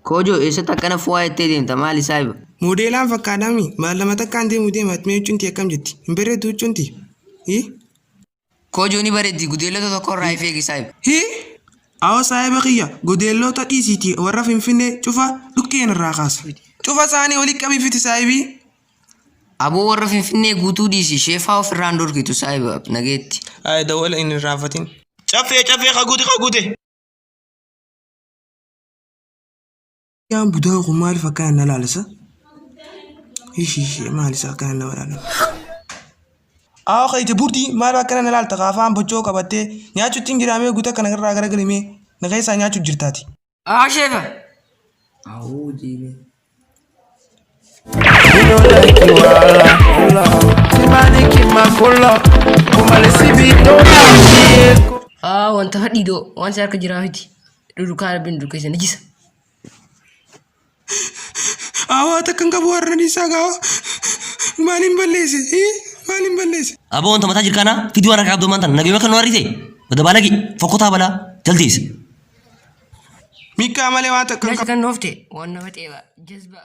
Koojoo eessatti akkana fu'aa jettee deemta maali saahiba? Moodeelaan fakkaadhaami maal lama takkaan deemu deema ati mee huccuunti akkam jetti hin bareeddu huccuunti hi Koojoo ni bareeddi gudeellota tokko irraa if eegi saahiba. Hi Awoo saahiba kiyya godeelloota dhiisiitii warra Finfinnee cufa dhukkeen irraa kaasa. Cufa isaanii walitti qabii fiti saahibii. Aboo warra Finfinnee guutuu dhiisi sheefaa of irraan dhorkitu saahiba nageetti. Ayi dawwala hin irraanfatin. Caffee caffee kaguute kaguute. Yaan budaan kun maaliif akkana na laalasa? Ishi ishi maal isa akkana nama laala? Aawo kayite burdii maaliif akkana na laalta ka afaan boccoo qabattee nyaachuutti hin jiraamee guuta kana irraa garagalimee na keessaa nyaachuu jirtaati. Aa sheefa. Awoo jeemee. You know like you are. Timani Kimakola. Kumalisibi don't Aa wanta fadhiidoo waan si harka jiraa miti. Dhudukaa rabbiin dhukeessa ni jisa. Awaa takka hin qabu warra dhiisaa gaa. Maaliin balleesse? Maaliin balleesse? Aboo wanta mataa jirkaanaa fidii waan harkaa qabdu maanta nagayuma kan nu harrite bada baalagi fokkotaa balaa jaldeessa. Miikkaa malee waan takka hin Nyaata qabu. kan dhoofte waan nama xeeba jazba.